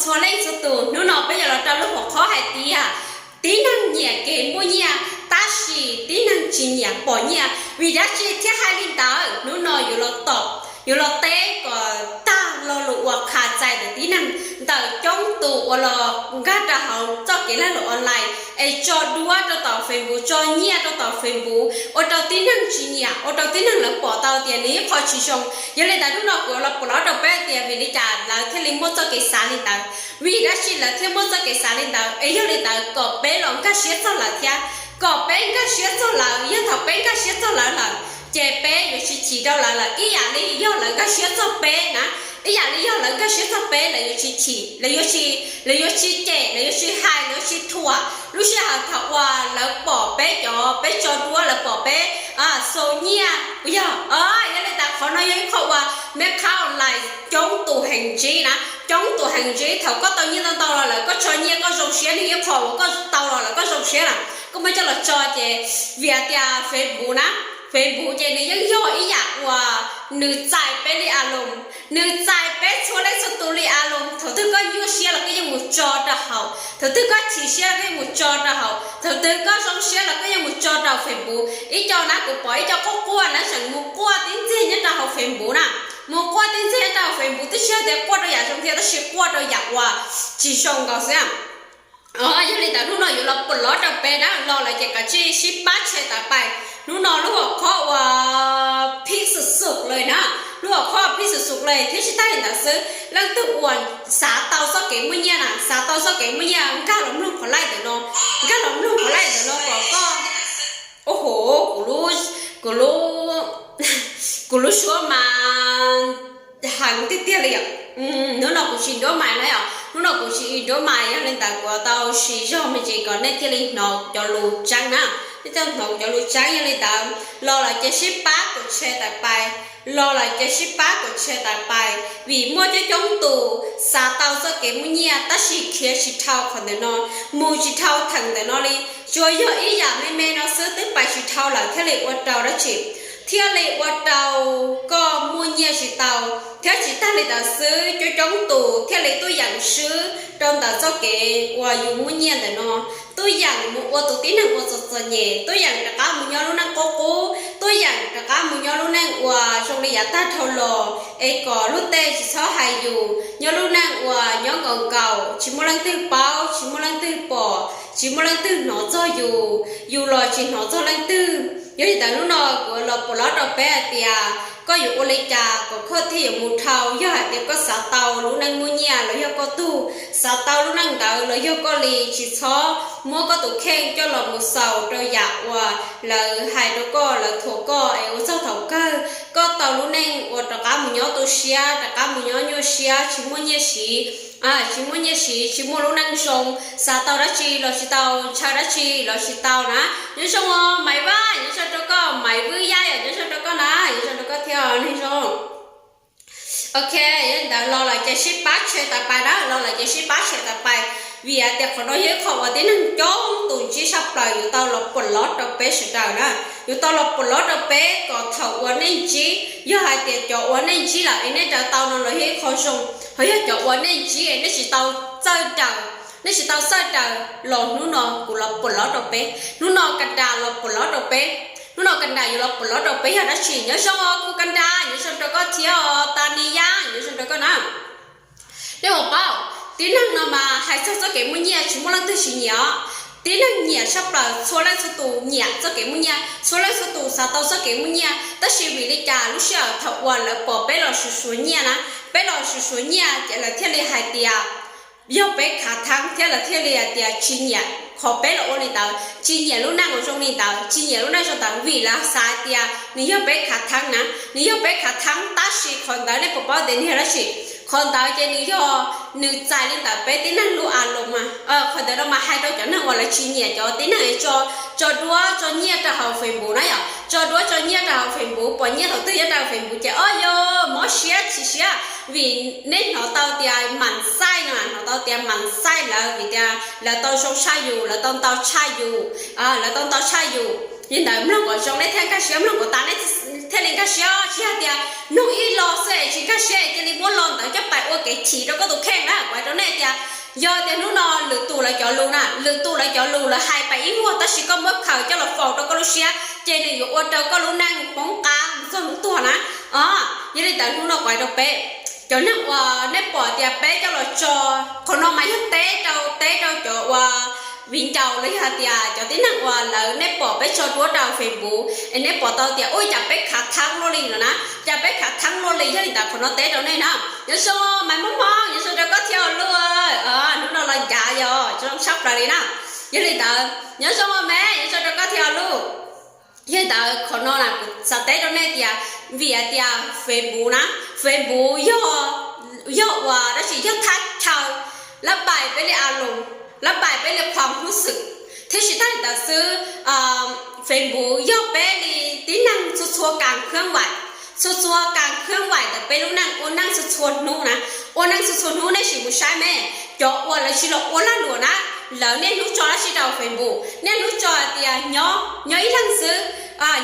Txhua leej txhua tus, hnub no peb yuav los rau lub hom qhob hais tias tib neeg nyiam kev muaj nyiaj tab sis tib neeg tsis nyiam pom nyiaj. Vim dab tsi thiaj hais li ntawd? Hnub no yuav los teb kom tag lo lus uas qha txais ntawm tib neeg, ntawm coob tus uas los nkag rau hauv txoj kev lag luam online es tso duab rau tom Facebook, tso nyiaj rau tom Facebook, ua rau tib neeg tsis nyiam, ua rau tib neeg lawv pom tau tias nws ib qho tsis zoo. Yog li ntawd hnub no kuv los pom los rau peb tias vim li cas lawv thiaj li muaj txoj kev xav li ntawd, vim dab tsi lawv thiaj muaj txoj kev xav li ntawd. Es yog li ntawd kom peb los nkag siab txog lawv thiab, kom peb nkag siab txog lawv. Yog thaum peb nkag siab txog lawv lawm ces peb yuav tsis chim rau lawv lawm, ib yam li yog lawv nkag siab txog peb na, ib yam li yog lawv nkag siab txog peb, lawv yuav tsis chim, lawv yuav tsis, lawv yuav tsis cem, lawv yuav tsis hais, lawv yuav tsis thuam. Lub sij hawm thaum uas lawv pom peb cov, peb tso duab, lawv pom peb xu nyiaj, yog, yog li ntawd qhov no yog ib qho uas meb qhab online coob tus heev ntsib na, coob tus heev ntsib. Thaum koj tau nyiaj ntau ntau los lawm koj tso nyiaj koj zoo siab, nws ib qho uas koj tau los lawm koj zoo siab na, koj muab coj los tso ces vim tias Facebook na, Facebook ces nws yeej yog ib yam uas nws txais peb li a loos, nws txais peb txhua leej txhua tus li a loos. Thaum twg koj nyuaj siab los koj yeej mus tso rau hauv, thaum twg koj chim siab los koj yeej mus tso rau hauv, thaum twg koj zoo siab los koj yeej mus tso rau Facebook. Ib co na kuv pom ib co quaj quaj na tseem mus quaj tib ntxiag nyob rau hauv Facebook na, mus quaj tib ntxiag nyob rau hauv Facebook twb tsis yog tias quaj rau yam zoo thiab tab sis quaj rau yam uas tsis zoo nkaus xwb. Yog li ntawd hnub no yuav los pom los rau peb na, los lawm ces kav tsij sib pab share tawm pais. Hnub no lub hom qhob uas phij xum xum li na, lub hom qhob phij xum xum li thiab tsis tag li ntawd xwb, leej twg uas xav tau txoj kev muaj nyiaj na, xav tau txoj kev muaj nyiaj nkag los mloog qhov live ntawm no, nkag los mloog qhov live ntawm no kom koj, ua hov, kuv lub, kuv lub, kuv lub suab mas heev tiag tiag li yom. Hnub no kuv tsis nruab mais na yom, hnub no kuv tsis nruab mais, yog li ntawd kuv tau siv zog me ntsis kom nej thiaj li hnov cov lus tseeb na, nej thiaj hnov cov lus tseeb. Yog li ntawd los lawm ces sib pab kom share tawm pais, los lawm ces sib pab kom share tawm pais, vim muaj coob coob tus xav tau txoj kev muaj nyiaj tab sis khiav tsis dhau qhov ntawm no, mus tsis dhau theem ntawm no li. Tsuas yog ib yam me me no xwb twb pais tsis dhau lawm thiaj li ua rau dab tsi, thiaj li ua rau koj muaj nyiaj tsis tau. Thiab tsis tag li ntawd xwb, coob coob tus thiaj li tuaj yeem swb rau ntawm txoj kev uas yus muaj nyiaj ntawm no, tuaj yeem mus ua tus tib neeg ua txom txom nyem, tuaj yeem rov qab mus nyob lub neej qub qub, tuaj yeem rov qab mus nyob lub neej uas zoo li yav tag dhau los, es kom luag tej tsis txhob hais yus, nyob lub neej uas nyob nkaus nkaus, tsis muaj leej twg paub, tsis muaj leej twg pom, tsis muaj leej twg hnov txog yus, yus los tsis hnov txog leej twg. Yog li ntawd hnub no kuv los pom los rau peb hais tias koj yuav ua li cas kom koj thiaj yuav mus dhau. Yog hais tias koj xav tau lub neej muaj nyiaj los yog koj tug xav tau lub neej ntawd los yog koj li, tsis txhob muab koj tus kheej coj los mus xaus rau yam uas lawv hais rau koj, lawv thuam koj es ua txog thaum kawg koj tau lub neej uas rov qab mus nyob tu siab, rov qab mus nyob nyuaj siab, tsis muaj nyiaj siv, tsis muaj nyiaj siv, tsis muaj lub neej zoo, xav tau dab tsi los tsis tau, ntshaw dab tsi los tsis tau na. Nyob zoo os Maiv Vaj, nyob zoo rau koj, Maiv Vwj Yaj yom, nyob zoo rau koj na, nyob zoo rau koj thiab neeg zoo. Ok, yog li ntawd los lawm ces sib pab share tawm pais na, los lawm ces sib pab share tawm pais, vim hais tias qhov no yog ib qho uas tib neeg coob tus ntsib tshaj plaws, yuav tau los pom los rau peb sawv daws na, yuav tau los pom los rau peb kom thaum uas nej ntsib, yog hais tias cov uas nej ntsib lawm es nej raws tau no los yog ib qho zoo, ho yog cov uas nej ntsib es nej tsis tau txawj raws, nej tsis tau txawj raws los hnub no kuv los pom los rau peb, hnub no Kab Nra los pom los rau peb, hnub no Kab Nra yuav los pom los rau peb yog dab tsi. Nyob zoo Kab Nra, nyob zoo rau koj thiab os, Tas Ni Yaj, nyob zoo rau koj na. Nej puas paub, tib neeg no mas hais txog txoj kev muaj nyiaj tsis muaj leej twg tsis nyiam os. Tib neeg nyiam tshaj plaws, txhua leej txhua tus nyiam txoj kev muaj nyiaj, txhua leej txhua tus xav tau txoj kev muaj nyiaj, tab sis vim li cas lub sij hawm thaum uas lawv pom peb los suav suav nyiaj na, peb los suav suav nyiaj ces lawv thiaj li hais tias yog peb khav theeb thiab lawv thiaj li hais tias tsis nyiam qhov peb los ua li ntawd, tsis nyiam lub neej uas zoo li ntawd, tsis nyiam lub neej zoo ntawd vim lawv xav hais tias nws yog peb khav theeb na, nws yog peb khav theeb. Tab sis qhov ntawd nej puas paub tias nws yog dab tsi? Qhov ntawd ces nws yog, nws txais li ntawm peb tib neeg lub a los mas, qhov ntawd no mas hais rau cov neeg uas lawv tsis nyiam cov tib neeg tso, tso duab tso nyiaj rau hauv Facebook na yom, tso duab tso nyiaj rau hauv Facebook, pom nyiaj thaum twg nyob rau hauv Facebook ces o yog mob siab chim siab, vim nej hnov tau tias mam xaij no, hnov tau tias mam xaij lawv vim tias lawv tau zoo tshaj yus, lawv tau ntau tshaj yus, lawv tau ntau tshaj yus. Li ntawd mloog kom zoo nej thiaj nkag siab, mloog kom tas nej thiaj li nkag siab, tsis yog tias mloog ib lo xwb es tsis nkag siab es cia li muab lo ntawd coj pais ua kev chim rau koj tus kheej na. Kuv hais rau nej tias yog tias hnub no lwm tus lawv cov lus na, lwm tus lawv cov lus lawv hais pais ib vuag tab sis koj muab khaws coj los faus rau koj lub siab ces nws yuav ua rau koj lub neej poob qab txog hnub tuag na. Yog li ntawd hnub no kuv hais rau peb cov neeg uas nej pom tias peb coj los tso, qhov no mas yog teb rau, teb rau cov uas viv ncaus los yog hais tias cov tib neeg uas lawv nej pom peb tso duab rau Facebook es nej pom tau tias ua cas peb khav theeb luaj li no na, cas peb khav theeb luaj li. Yog li ntawd qhov no teb rau nej na. Nyob zoo Maiv Hmoob Hmoob, nyob zoo rau koj thiab Luj, hnub no los ncav yog zoo tshaj plaws li na. Yog li ntawd nyob zoo me, nyob zoo rau koj thiab Luj. Yog li ntawd qhov no na kuv xav teb rau nej tias vim hais tias Facebook na, Facebook yog, yog uas dab tsi, yog thaj chaw lab pais peb li a lus, lab pais peb li qhuas hub xwm, thiab tsis tag li ntawd xwb, Facebook yog peb li tib neeg txhua txhua kas khab vais, txhua txhua kas khab vais ntawm peb lub neej ua neej txhua txhua hnub na, ua neej txhua txhua hnub. Nej sim mus saib me, cov uas lawv tsis los ua lag luam na, lawv niaj hnub tso dab tsi rau Facebook, niaj hnub tso tias nyob, nyob ib leeg xwb,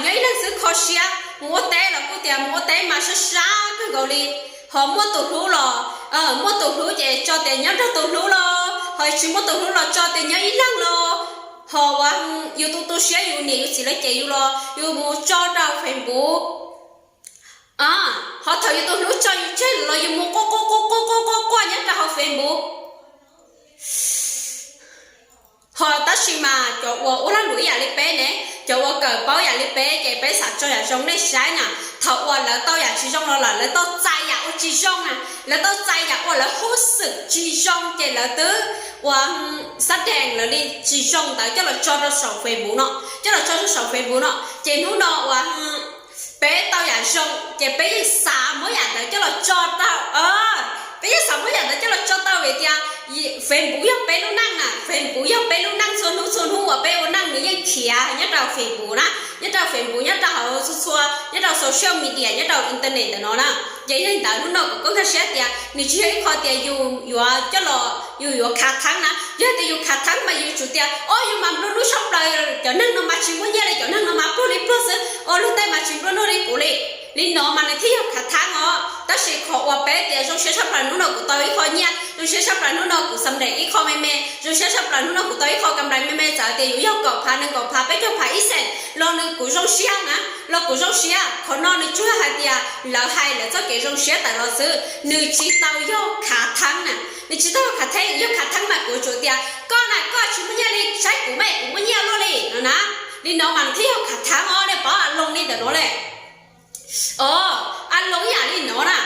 nyob ib leeg xwb kho siab, mus ua teb los kuj tias mus ua teb mas sab sab kawg nkaus li, ho muaj tus hlub los, muaj tus hlub ces tso tias nyob nrog tus hlub los, ho tsis muaj tus hlub los tso tias nyob ib leeg los, ho ua yus tu tu siab yus niam yus txiv lawv cem yus los yus mus tso rau Facebook, ho thaum yus tus hlub tso yus tseg los yus mus quaj quaj quaj quaj quaj quaj quaj nyob rau hauv Facebook. Ho tab sis mas cov uas ua lag luam ib yam li peb ne, cov uas kawm paub yam li peb ces peb xav tso yam zoo nej saib na. Thaum uas lawv tau yam tsis zoo los lawm, lawv tau txais yam uas tsis zoo na, lawv tau txais yam uas lawv hub xwm tsis zoo ces lawv twb ua xab dees lawv li tsis zoo ntawd coj los tso rau saum Facebook no, coj los tso rau saum Facebook no. Ces hnub no uas peb tau yam zoo ces peb yeej xav muab yam ntawd coj los tso tau, peb yeej xav muab yam ntawd coj los tso tau vim tias Facebook yog peb lub neej na, Facebook yog peb lub neej txhua hnub txhua hnub uas peb ua neej nws yeej khiav nyob rau Facebook na, nyob rau Facebook, nyob rau hauv txhua txhua, nyob rau social media, nyob rau internet ntawm no na. Ces yog li ntawd hnub no kuv kuj nkag siab tias nws tsis yog ib qho tias yus yuav coj los yus yuav khav theeb na. Yog tias yus khav theeb mas yus tsum tias o yus mas nplua nuj tshaj plaws, cov neeg no mas tsis muaj nyiaj li, cov neeg no mas pluag li pluag xwb, o luag tej mas tsis nplua nuj li kuv li. Li no mas nws thiaj yog khav theeb os. Tab sis qhov uas peb tias zoo siab tshaj plaws hnub no kuv tau ib qho nyiaj, zoo siab tshaj plaws hnub no kuv xam nres ib qho me me, zoo siab tshaj plaws hnub no kuv tau ib qho kam nplais me me, txawm tias yus yog kaum phav nees nkaum phav peb caug phav ib xees los nws kuv zoo siab na, los kuv zoo siab. Qhov no nws tsuas hais tias lawv hais lawv txoj kev zoo siab tawm los xwb, nws tsis tau yog khav theeb na, nws tsis tau yog khav theeb. Yog khav theeb mas kuv tsum tias koj na koj tsis muaj nyiaj li, saib kuv mas kuv muaj nyiaj luaj li no na. Li no mas nws thiaj yog khav theeb os, nej paub a loo li ntawm no le. O, a loo ib yam li no na.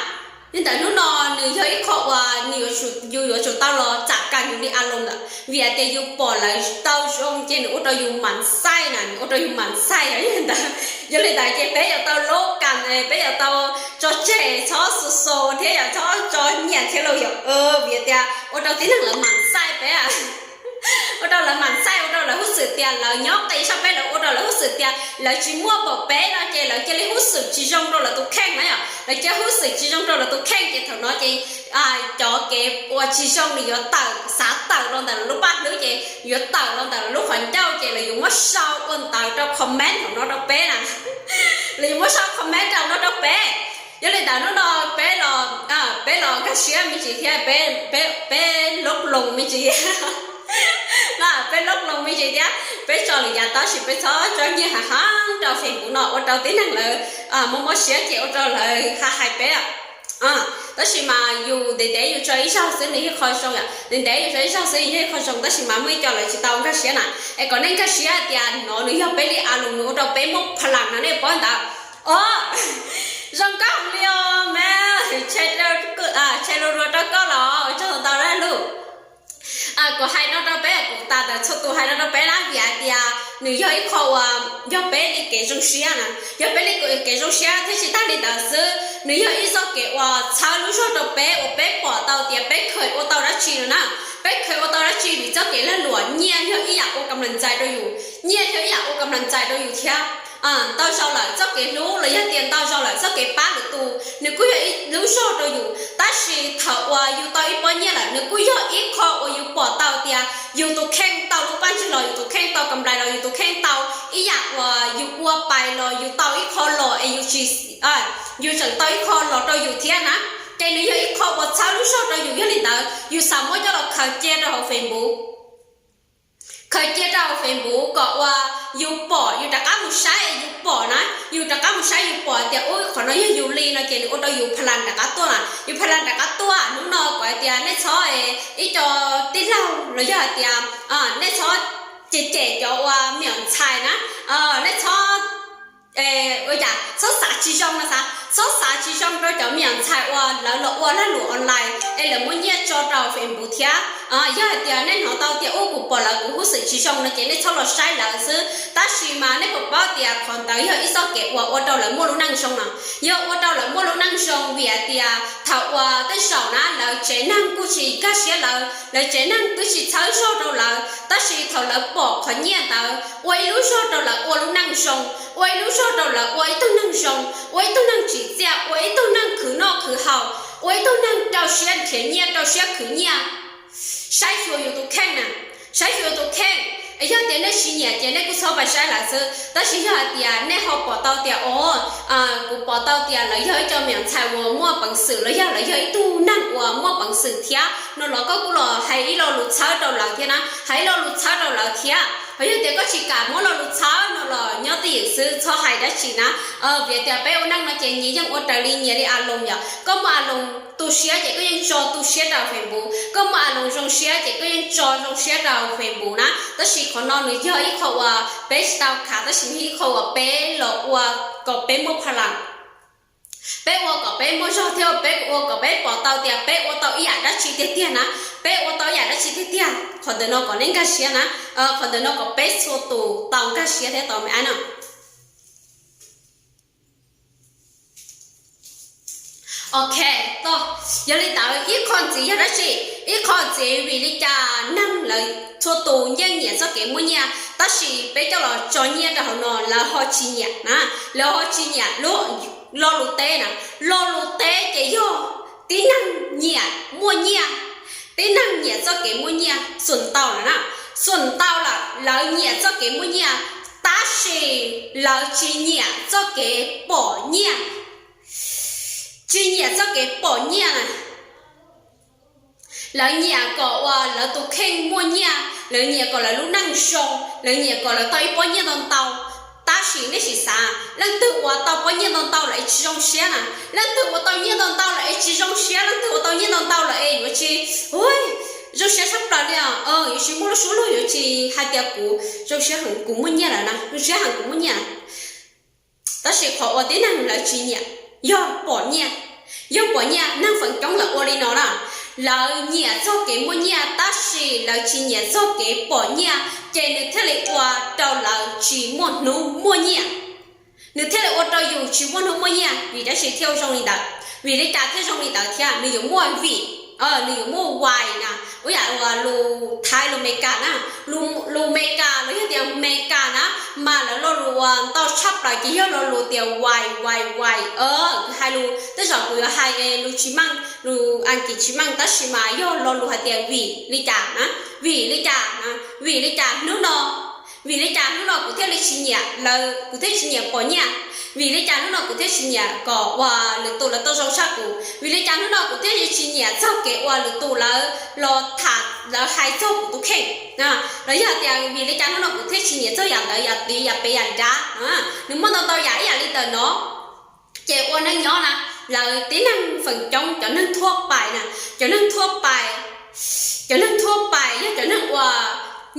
Li ntawd hnub no nws yog ib qho uas nws yuav tsum, yus yuav tsum tau los txam kas yus li a loo lawm vim tias yus pom lawv tau zoo ces nws ua rau yus mam xaij na, nws ua rau yus mam xaij. Yog li ntawd, yog li ntawd ces peb yuav tau lub kas, peb yuav tau tso tseg txhob xu xu thiab yog txhob tso nyiaj thiab lauj yom. Vim tias ua rau tib neeg lawv mam xaij peb, ua rau lawv mam xaij, ua rau lawv hub xwm tias lawv nyob qis saib peb, lawv ua rau lawv hub xwm tias lawv tsis muaj npaum peb no ces lawv cia li hub xwm tsis zoo rau lawv tus kheej na yom, lawv cia li hub xwm tsis zoo rau lawv tus kheej ces thaum no ces cov kev ua tsis zoo nws yuav tawm, xav tawm los ntawm lawv lub paj hlwb ces yuav tawm los ntawm lawv lub qhov ncauj ces lawv yuav muab sau ua ntawv rau comment thaum no rau peb na, lawv yuav muab sau comment rau no rau peb. Yog li ntawd hnub no peb los, peb los nkag siab me ntsis thiab, peb, peb loj loo me ntsis, peb loj loo me ntsis thiab, peb tso lwm yam tab sis peb txhob tso nyiaj heev heev rau Facebook no ua rau tib neeg lawv mob mob siab ces ua rau lawv ha hais peb. Tab sis mas yus ntev ntev yus tso ib zaug xwb nws yog qho zoo yom, ntev ntev yus tso ib zaug xwb yog qho zoo, tab sis mas muaj ib co lawv tsis tau nkag siab na. Es kom nej nkag siab tias no nws yog peb li a loo nws ua rau peb muaj pha las no nej paub ntawd. O, zoo nkauj li os me, tshe lua lua rau koj los tsaug ntau ntau na luj. Kuv hais no rau peb, kuv tas ntawm txhua tus hais no rau peb na vim hais tias nws yog ib qho uas yog peb li kev zoo siab na, yog peb li kev zoo siab thiab tsis tag li ntawd xwb nws yog ib txoj kev uas txhawb lub zog rau peb uas peb pom tau tias peb kheev ua tau dab tsi no na. Peb kheev ua tau dab tsi vim txoj kev lag luam nyiaj yog ib yam ua kam lam ntxais rau yus, nyiaj yog ib yam ua kam lam ntxais rau yus thiab. Ntau zaus lawm txoj kev hlub los yog tias ntau zaus lawm txoj kev pab lwm tus nws kuj yog ib lub zog rau yus, tab sis thaum uas yus tau ib pob nyiaj lawm Nws kuj yog ib qho uas yus pom tau tias yus tus kheej tau lub paj ntsig los, yus tus kheej tau kam nplais los, yus tus kheej tau ib yam uas yus ua pais los, yus tau ib qho los es yus tsis, yus tseem tau ib qho los rau yus thiab na. Ces nws yog ib qho uas txhawb lub zog rau yus. Yog li ntawd yus xav muab coj los khaws cia rau hauv Facebook, khaws cia rau hauv Facebook kom uas yus pom, yus rov qab mus saib yus pom na, yus rov qab mus saib yus pom tias ub, qhov no yog yus li no ces nws ua rau yus pha las rov qab tuaj na. Yus pha las rov qab tuaj, hnub no kuv hais tias nej txhob, ib co tij laug los yog hais tias nej txhob cem cem cov uas me nyuam ntxhais na, nej txhob ua cas txhob xav tsis zoo no xav, txhob xav tsis zoo rau cov me nyuam ntxhais uas lawv los ua lag luam online es lawv muab nyiaj tso rau Facebook thiab. Yog hais tias nej hnov tau tias ub, kuv pom lawv kuv huj xwm tsis zoo no ces nej txhob los saib lawv xwb. Tab sis mas nej puas paub tias qhov ntawd yog ib txoj kev uas ua rau lawv muaj lub neej zoo no? Yog ua rau lawv muaj lub neej zoo vim hais tias thaum uas tej zaum na lawv tsev neeg kuj tsis nkag siab lawv, lawv tsev neeg twb tsis txhawb zog rau lawv, tab sis thaum lawv pom qhov nyiaj ntawd ua ib lub zog rau lawv ua lub neej zoo, ua ib lub zog rau lawv ua ib tug neeg zoo, ua ib tug neeg tsim txiaj, ua ib tug neeg khwv noj khwv haus, ua ib tug neeg rau siab nrhiav nyiaj, rau siab khwv nyiaj. Saib xyuas yus tus kheej na, saib xyuas yus tus kheej. Yog tias nej tsis nyiam ces nej kuj txhob pais saib lawv xwb. Tab sis yog hais tias nej ho pom tau tias o, kuv pom tau tias lawv yog ib co me nyuam ntxhais uas muaj peev xwm los yog lawv yog ib tug neeg uas muaj peev xwm thiab no los koj kuj los hais ib lo lus txhawb rau lawv thiab na, hais ib lo lus txhawb rau lawv thiab. Ho yog tias koj tsis kam muab lo lus txhawb no los nyob twj ywm xwb, txhob hais dab tsi na. Vim tias peb ua neej no ces nyias yeej ua raws li nyias li a loos yom. Koj muaj a loos tu siab ces koj yeej tso tu siab rau Facebook, koj muaj a loos zoo siab ces koj yeej tso zoo siab rau Facebook na. Tab sis qhov no nws yog ib qho uas peb tsis tau khav, tab sis yog ib qho uas peb los ua kom peb muaj pha las, peb ua kom peb muaj zog thiab peb ua kom peb pom tau tias peb ua tau ib yam dab tsi tiag tiag na, peb ua tau ib yam dab tsi tiag tiag. Qhov ntawm no kom nej nkag siab na, qhov ntawm no kom peb txhua tus tau nkag siab thiab tau me ab no. Ok, yog li ntawd ib qho ntxiv yog dab tsi? Ib qho ntxiv vim li cas neeg lawv txhua tus yeej nyiam txoj kev muaj nyiaj tab sis peb coj los tso nyiaj rau hauv no lawv ho tsis nyiam na, lawv ho tsis nyiam. Lo lus teb na, lo lus teb ces yog tib neeg nyiam muaj nyiaj, tib neeg nyiam txoj kev muaj nyiaj xum ntau lawm na, xum ntau lawm lawv nyiam txoj kev muaj nyiaj tab sis lawv tsis nyiam txoj kev pom nyiaj, tsis nyiam txoj kev pom nyiaj na. Lawv nyiam kom uas lawv tus kheej muaj nyiaj, lawv nyiam kom lawv lub neej zoo, lawv nyiam kom lawv tau ib pob nyiaj ntau ntau. Tab sis nej sim xav, leej twg uas tau pob nyiaj ntau ntau lawm es tsis zoo siab na? Leej twg uas tau nyiaj ntau ntau lawm es tsis zoo siab? Leej twg uas tau nyiaj ntau ntau lawm es yuav tsis, zoo siab tshaj plaws li os, yuav tsis muaj lub suab luag, yuav tsis hais tias kuv zoo siab heev kuv muaj nyiaj lawm na, zoo siab heev kuv muaj nyiaj lawm. Tab sis qhov uas tib neeg lawv tsis nyiam yog pom nyiaj, yog pom nyiaj. Neeg feem coob lawv ua li no na, lawv nyiam txog kev muaj nyiaj tab sis lawv tsis nyiam txog kev pom nyiaj, ces nws thiaj li ua rau lawv tsis muaj hnub muaj nyiaj. Nws thiaj li ua rau yus tsis muaj hnub muaj nyiaj. Vim dab tsi thiaj zoo li ntawd? Vim li cas thiaj zoo li ntawd thiab? Nws yuav muaj vim, nws yuav muaj why na, ib yam uas lus Thaib lus Meskas na, lus Meskas los yog tias Meskas na, mas lawv lo lus uas ntau tshaj plaws ces yog lo lus tias why, why, why. Kuv hais lus tej zaum kuv yuav hais lus tsis meej, lus Askiv tsis meej tab sis mas yog lo lus hais tias vim li cas na, vim li cas, vim li cas hnub no, vim li cas hnub no kuv thiaj li tsis nyiam lawv, kuv thiaj tsis nyiam pom nyiaj, vim li cas hnub no kuv thiaj tsis nyiam kom uas lwm tus lawv tau zoo tshaj kuv, vim li cas hnub no kuv thiaj li tsis nyiam txog kev uas lwm tus lawv los tham lawv hais txog kuv tus kheej. Los yog tias vim li cas hnub no kuv thiaj tsis nyiam txog yam ntawd yam tid yam pem yam nrad. Nws muaj ntau ntau yam ib yam li ntawm no. Ces ua neej nyob na, lawv tib neeg feem coob cov neeg thuab pais na, cov neeg thuab pais, cov neeg thuab pais yog cov neeg uas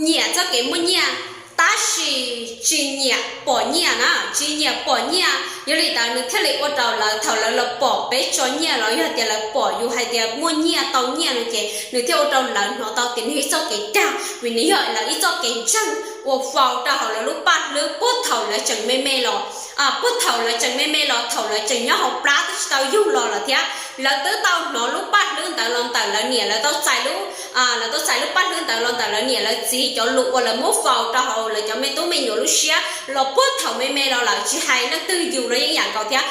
nyiam txoj kev muaj nyiaj tab sis tsis nyiam pom nyiaj na, tsis nyiam pom nyiaj. Yog li ntawd nws thiaj li ua rau lawv thaum lawv los pom peb tso nyiaj los yog tias lawv pom yus hais tias muaj nyiaj tau nyiaj no ces nws thiaj ua rau lawv hnov tau tias nws yog ib txoj kev dag, vim nws yog lawv ib txoj kev ntseeg uas faus rau hauv lawv lub paj hlwb puag thaum lawv tseem me me los, puag thaum lawv tseem me me los, thaum lawv tseem nyob hauv plab twb tsis tau yug los lawm thiab. Lawv twb tau hnov lub paj hlwb ntawd los ntawm lawv niam, lawv tau txais lub, lawv tau txais lub paj hlwb ntawd los ntawm lawv niam lawv txiv cov lus uas lawv muab faus rau hauv lawv cov me tub me nyuam lub siab los puag thaum me me los lawm, tsis hais leej twg yus los yeej yam nkaus thiab.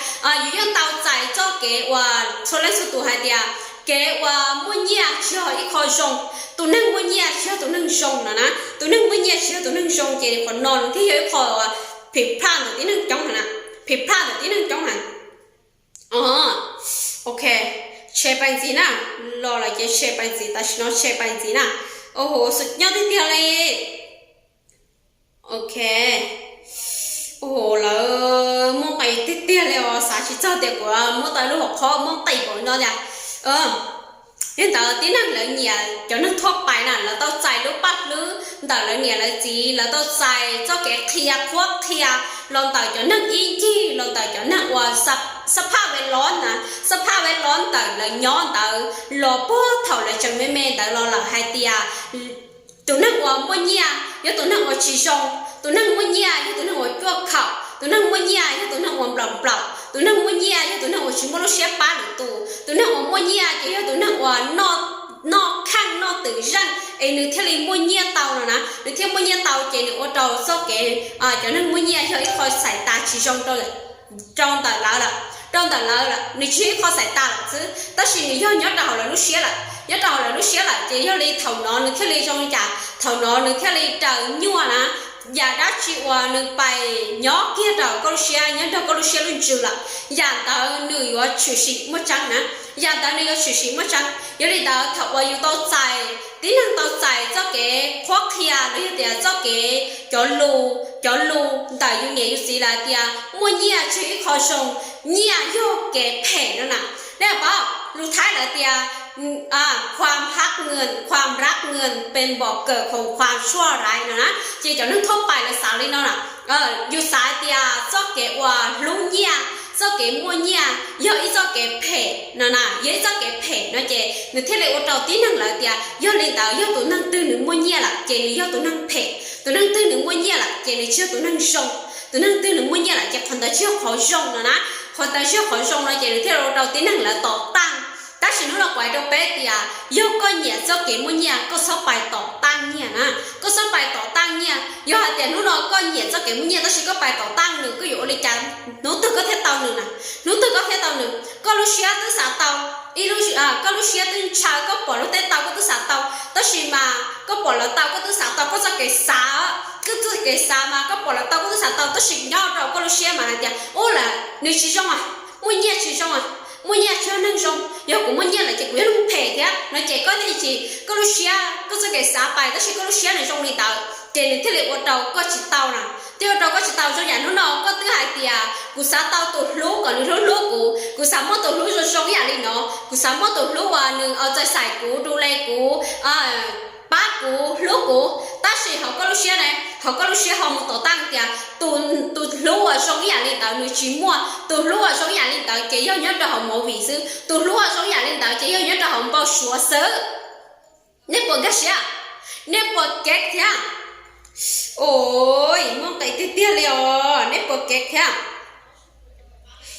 Yus yeej tau txais txoj kev uas txhua leej txhua tus hais tias Kev uas muaj nyiaj tsis yog ib qho zoo, tus neeg muaj nyiaj tsis yog tus neeg zoo no na. Tus neeg muaj nyiaj tsis yog tus neeg zoo ces qhov no nws thiaj yog ib qho phim phaj ntawm tib neeg coob na, phim phaj ntawm tib neeg coob na. Ok, tshe pais ntxiv na, los lawm ces tshe pais ntxiv, tam sim no tshe pais ntxiv na. Ua hu xus nyob tiag tiag li. Ok, ua hu lawv muaj nqis tiag tiag li os, xav tsis txog tias kuv muab tau lub hauv qhov muaj nqis npaum no tiag. Yog li ntawd tib neeg lawv nyiam cov neeg thuab pais na, lawv tau txais lub paj hlwb ntawm lawv niam lawv txiv, lawv tau txais txoj kev qhia qhuab qhia los ntawm cov neeg ib ncig, los ntawm cov neeg uas xab phaj ve lob na, xab phaj ve lob ntawm lawv nyob ntawd los puag thaum lawv tseem me me ntawd los lawm hais tias tus neeg uas muaj nyiaj yog tus neeg uas tsis zoo, tus neeg muaj nyiaj yog tus neeg uas cuaj khaum, tus neeg muaj nyiaj yog tus neeg uas nplaum nplaum, tus neeg muaj nyiaj yog tus neeg uas tsis muaj lub siab pab lwm tus, tus neeg uas muaj nyiaj ces yog tus neeg uas noj kheej noj twm zeej es nws thiaj li muaj nyiaj tau no na, nws thiaj muaj nyiaj tau ces nws ua rau txoj kev cov neeg muaj nyiaj yog ib qho xais tas tsis zoo rau ntawm lawv lawm, rau ntawm lawv lawm, nws tsis yog ib qho xais tas lawm xwb, tab sis nws yog nyob rau hauv lawv lub siab lawm, nyob rau hauv lawv lub siab lawm ces yog li thaum no nws thiaj li zoo li cas, thaum no nws thiaj li raws nyuaj na. Yam dab tsi uas nws pais nyob kiag rau koj lub siab, nyob nrog koj lub siab lub ntsws lawm, yam ntawd nws yuav tshwm sim muaj tseeb na, yam ntawd nws yuav tshwm sim muaj tseeb. Yog li ntawd thaum uas yus tau txais, tib neeg tau txais txoj kev qhuab qhia los yog tias txoj kev cov lus, cov lus ntawm yus niam yus txiv lawv tias muaj nyiaj tsis yog ib qho zoo, nyiaj yog kev phem no na. Nej paub lus Thaib lawv tias ความรักเงิน ความรักเงินเป็นบ่อเกิดของความชั่วร้าย no na, ces cov neeg thuab pais lawv xav li no na. Yus xav tias txoj kev uas hlub nyiaj, txoj kev muaj nyiaj yog ib txoj kev phem no na, yog ib txoj kev phem no ces nws thiaj li ua rau tib neeg lawv tias yog li ntawd yog tus neeg twg nws muaj nyiaj lawm ces nws yog tus neeg phem, tus neeg twg nws muaj nyiaj lawm ces nws tsis yog tus neeg zoo, tus neeg twg nws muaj nyiaj lawm ces qhov ntawd tsis yog qhov zoo no na, qhov ntawd tsis yog qhov zoo no ces nws thiaj li ua rau tib neeg lawv tom taaj. Tab sis hnub no kuv hais rau peb tias yog koj nyiam txoj kev muaj nyiaj koj txhob pais tom taaj nyiaj na, koj txhob pais tom taaj nyiaj. Yog hais tias hnub no koj nyiam txoj kev muaj nyiaj tab sis koj pais tom taaj nws koj yuav ua li cas, hnub twg koj thiaj tau nws na, hnub twg koj thiaj tau nws. Koj lub siab twb xav tau ib lub, koj lub siab twb ntshaw, koj pom luag tej tau koj twb xav tau, tab sis mas koj pom lawv tau koj twb xav tau, koj txoj kev xav, koj txoj kev xav mas koj pom lawv tau koj twb xav tau, tab sis nyob rau koj lub siab mas hais tias ub lawm nws tsis zoo a, muaj nyiaj tsis zoo a, muaj nyiaj tsis yog neeg zoo, yog kuv muaj nyiaj lawm ces kuv yog neeg phem thiab no ces koj thiaj li tsis, koj lub siab koj txoj kev xav pais tab sis koj lub siab nws zoo li ntawd ces nws thiaj li ua rau koj tsis tau na, thiaj ua rau koj tsis tau. Zoo yam hnub no koj twb hais tias kuv xav tau tus hlub kom nws hlub hlub kuv, kuv xav muaj tus hlub zoo zoo ib yam li no, kuv xav muaj tus hlub uas nws au txais xais kuv, du le kuv, pab kuv, hlub kuv, tab sis hauv koj lub siab ne, hauv koj lub siab ho mus tom taaj tias tus hlub uas zoo ib yam li ntawd nws tsis muaj, tus hlub uas zoo ib yam li ntawd ces yog nyob rau hauv movie xwb, tus hlub uas zoo ib yam li ntawd ces yog nyob rau hauv npau suav xwb. Nej puas nkag siab? Nej puas kev thiab? Ua, muaj nqis tiag tiag li os, nej puas kev thiab?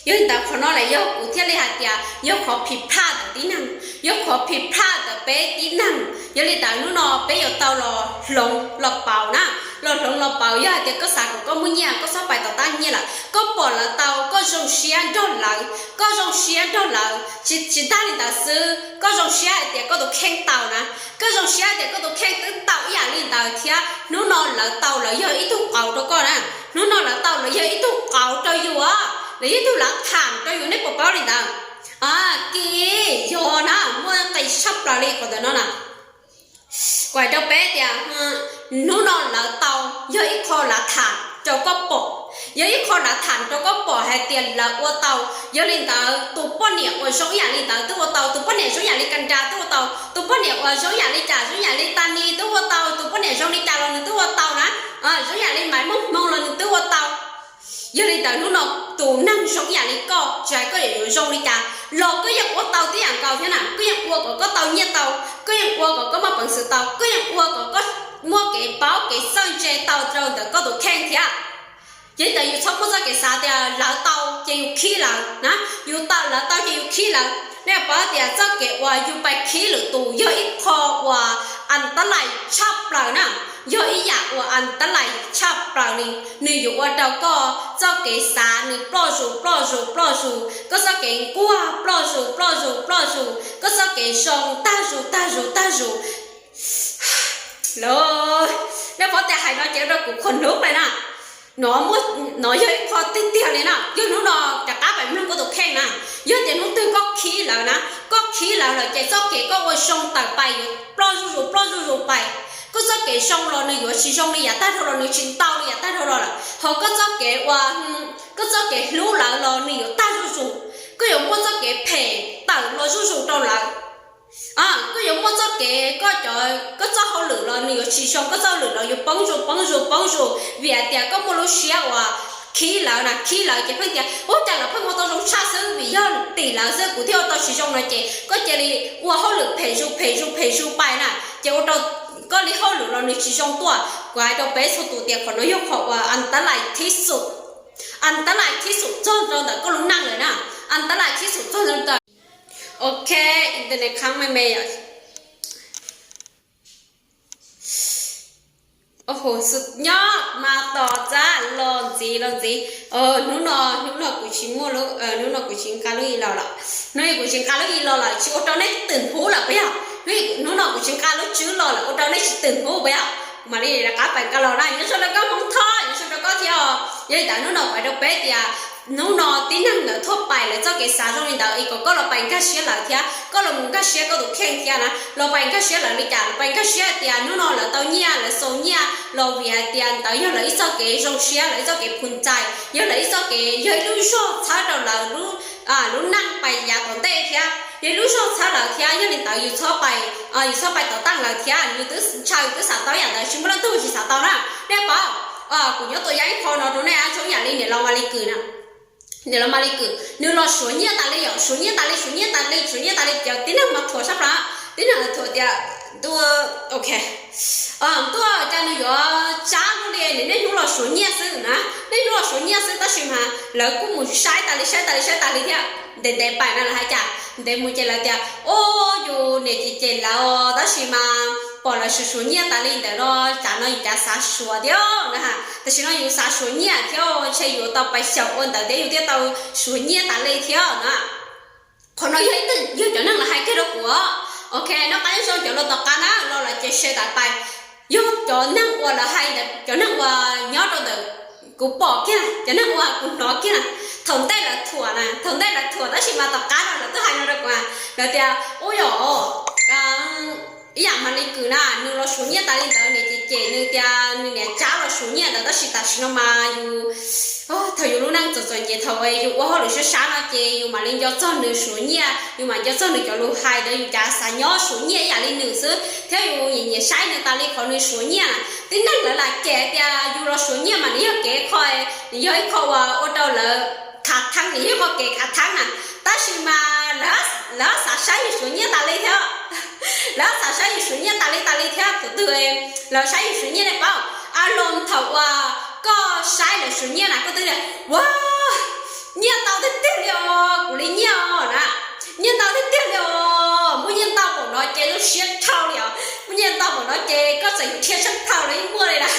Yog li ntawd qhov no lawm yog kuv thiaj li hais tias yog qhov phim phaj ntawm tib neeg, yog qhov phim phaj ntawm peb tib neeg. Yog li ntawd hnub no peb yuav tau los hloov los pauv na, los hloov los pauv. Yog hais tias koj xav kom koj muaj nyiaj koj txhob pais tom taaj nyiaj lawm, koj pom lawv tau koj zoo siab nrog lawv, koj zoo siab nrog lawv, tsis tag li ntawd xwb koj zoo siab hais tias koj tus kheej tau na, koj zoo siab hais tias koj tus kheej twb tau ib yam li ntawd thiab hnub no lawv tau lawv yog ib tug qauv rau koj na, hnub no lawv tau lawv yog ib tug qauv rau yus, lawv yog ib tug lav tham rau yus, nej puas paub li ntawd? Kiv yog na, muaj nqis tshaj plaws li qhov ntawm no na. Kuv hais rau peb tias hnub no lawv tau yog ib qho lav tham rau koj pom, yog ib qho lav tham rau koj pom hais tias lawv ua tau. Yog li ntawd tus poj niam uas zoo ib yam li ntawd twb ua tau, tus poj niam zoo ib yam li Kas Ras twb ua tau, tus poj niam uas zoo ib yam li cas, zoo ib yam li Tas Nis twb ua tau, tus poj niam zoo li cas los nws twb ua tau na, zoo ib yam li Maiv Muaj Hmoo los nws twb ua tau. Yog li ntawd hnub no tus neeg zoo ib yam li koj, tsis hais koj yuav zoo li cas los koj yeej ua tau tib yam nkaus thiab na, koj yeej ua kom koj tau nyiaj tau, koj yeej ua kom koj muaj peev xwm tau, koj yeej ua kom koj muaj kev paub kev txawj ntse tau rau ntawm koj tus kheej thiab. Yog li ntawd yus txhob muaj txoj kev xav tias lawv tau ces yus khib lawv na, yus tau lawv tau ces yus khib lawv. Nej paub tias txoj kev uas yus pais khib lwm tus yog ib qho uas antalais tshaj plaws na, yog ib yam uas antalais tshaj plaws li. Nws yuav ua rau koj txoj kev xav nws ploj zus ploj zus ploj zus, koj txoj kev nquag ploj zus ploj zus ploj zus, koj txoj kev zoo tag zus tag zus tag zus. Lawm, nej paub tias hais no ces ua rau kuv qhuas hnub pais na. No muaj, no yog ib qho tiag tiag li na, yog hnub no rov qab pais mloog koj tus kheej na. Yog tias hnub twg koj khib lawm na, koj khib lawm lawm ces txoj kev koj ua zoo tawm pais yuav ploj zuj zus ploj zuj zus pais. Koj txoj kev zoo los nws yuav tsis zoo li yav tag dhau los, nws tsis ntau li yav tag dhau los lawm. Ho koj txoj kev ua, koj txoj kev hlub lawv los nws yuav tag zuj zus. Koj yuav muaj txoj kev phem tawm los zuj zus rau lawv. Koj yuav muaj txoj kev, koj cov, koj txoj hauj lwm los nws yuav tsis zoo, koj txoj hauj lwm los yuav poob zus poob zus poob zus vim hais tias koj muaj lub siab uas khib lawv na, khib lawv ces pheej tias ua cas lawv pheej ua tau zoo tshaj xwb, vim yog tim lawv xwb kuv thiaj ua tau tsis zoo no ces koj cia li ua hauj lwm phem zus phem zus phem zus pais na, ces ua rau koj li hauj lwm los nws tsis zoo tuaj. Kuv hais rau peb txhua tus tias qhov no yog qhov uas antalais thib xum, antalais thib xum txog rau ntawm koj lub neej lawm na, antalais thib xum txog rau ntawm. Ok, internet khab me me yom. Nyob mas tos txab los ntxiv los ntxiv. Hnub no, hnub no kuv tsis muaj, hnub no kuv tsis nqa lub ib los lawm, hnub no kuv tsis nqa lub ib los lawm tsis ua rau nej twm hnub lawm puas yog? Hnub no kuv tsis nqa lub tswb los lawm ua rau nej tsis twm hnub puas yog? Kuv mam li rov qab pais nqa los na. Nyob zoo rau koj Hmoob Thoj, nyob zoo rau koj thiab os. Yog li ntawd hnub no kuv hais rau peb tias hnub no tib neeg ntawd thuaj pais lawv txoj kev xav zoo li ntawd es kom koj los pais nkag siab lawv thiab, koj los mus nkag siab koj tus kheej thiab na. Los pais nkag siab lawv li cas? Los pais nkag siab tias hnub no lawv tau nyiaj, lawv xaus nyiaj los vim hais tias ntawd yog lawv ib txoj kev zoo siab, lawv ib txoj kev phum ntxais, yog lawv ib txoj kev, yog ib lub zog txhawb rau lawv lub neej pais yav tom ntej thiab, yog ib lub zog txhawb lawv thiab. Yog li ntawd yus txhob pais, yus txhob pais tom taj lawv thiab. Yus twb ntshaw, yus twb xav tau yam ntawd, tsis muaj leej twg tsis xav tau na. Nej paub, kuv nyob tua yaj ib qho no rau nej, zoo yam li niam laus Mas Lis Kwm na. Niam laus Mas Lis Kwm nws los suav nyiaj tas li yom, suav nyiaj tas li, suav nyiaj tas li, suav nyiaj tas li, cov tib neeg mas thuam sab plaws, tib neeg thuam tias ntuj, ok, ntuj cas nws yuav tsab luaj li, niaj hnub los suav nyiaj xwb na, niaj hnub los suav nyiaj xwb. Tab sis mas lawv kuj mus saib tas li, saib tas li, saib tas li thiab. Ntev ntev pais na lawv hais cas, ntev mus ces lawv tias, o, yus niam ces cem lawv, tab sis mas pom lawv suav suav nyiaj tas li ntawd no, tsam no yus cav xav suav thiab na. Tam sim no yus xav suav nyiaj thiab, ntshe yus tau pais xyaum ua ntawd thiab yus thiaj tau suav nyiaj tas li thiab na. Qhov no yog ib tug, yog cov neeg lawv hais kiag rau kuv. Ok, noj qab nyob zoo cov los tom qab na, los lawm ces share tas pais. Yog cov neeg uas lawv hais ntawd, cov neeg uas nyob rau ntawm kuv pom kiag, cov neeg uas kuv hnov kiag na, thaum ntej lawv thuam na, thaum ntej lawv thuam tab sis mas tom qab no lawv twb hais no rau kuv, lawv tias, ub yom, ib yam Mas Lis Kwm na, nws los suav nyiaj tas li ntawd, niam ces cem nws tias nws niam tsab los suav nyiaj ntawd, tab sis tam sim no mas yus, thaum yus lub neej txom txom nyem, thaum yus ua hauj lwm sab sab no ces yus mam li nco txog nws suav nyiaj, yus mam nco txog nws cov lus hais ntawd, yus cav xav nyob suav nyiaj ib yam li nws xwb, thiab yus nyiam nyiam saib nws tas li qhov nws suav nyiaj. Tib neeg lawv lam cem tias yus los suav nyiaj mas nws yog kev qho, nws yog ib qho uas ua rau lawv khav theeb, nws yog ib qho kev khav theeb na. Tab sis mas lawv xav saib yus suav nyiaj tas li thiab, lawv xav saib yus suav nyiaj tas li tas li thiab. Thaum twg lawv saib yus suav nyiaj nej paub? A los thaum uas koj saib lawv suav nyiaj na koj twb tias, ua, nyiaj ntau tiag tiag li os, kuv li nyiaj os na, nyiaj ntau tiag tiag li os, muaj nyiaj ntau npaum no ces zoo siab dhau li os, muaj nyiaj ntau npaum no ces koj txawm yuav dhia tsheej plhaw los yeej muaj li na.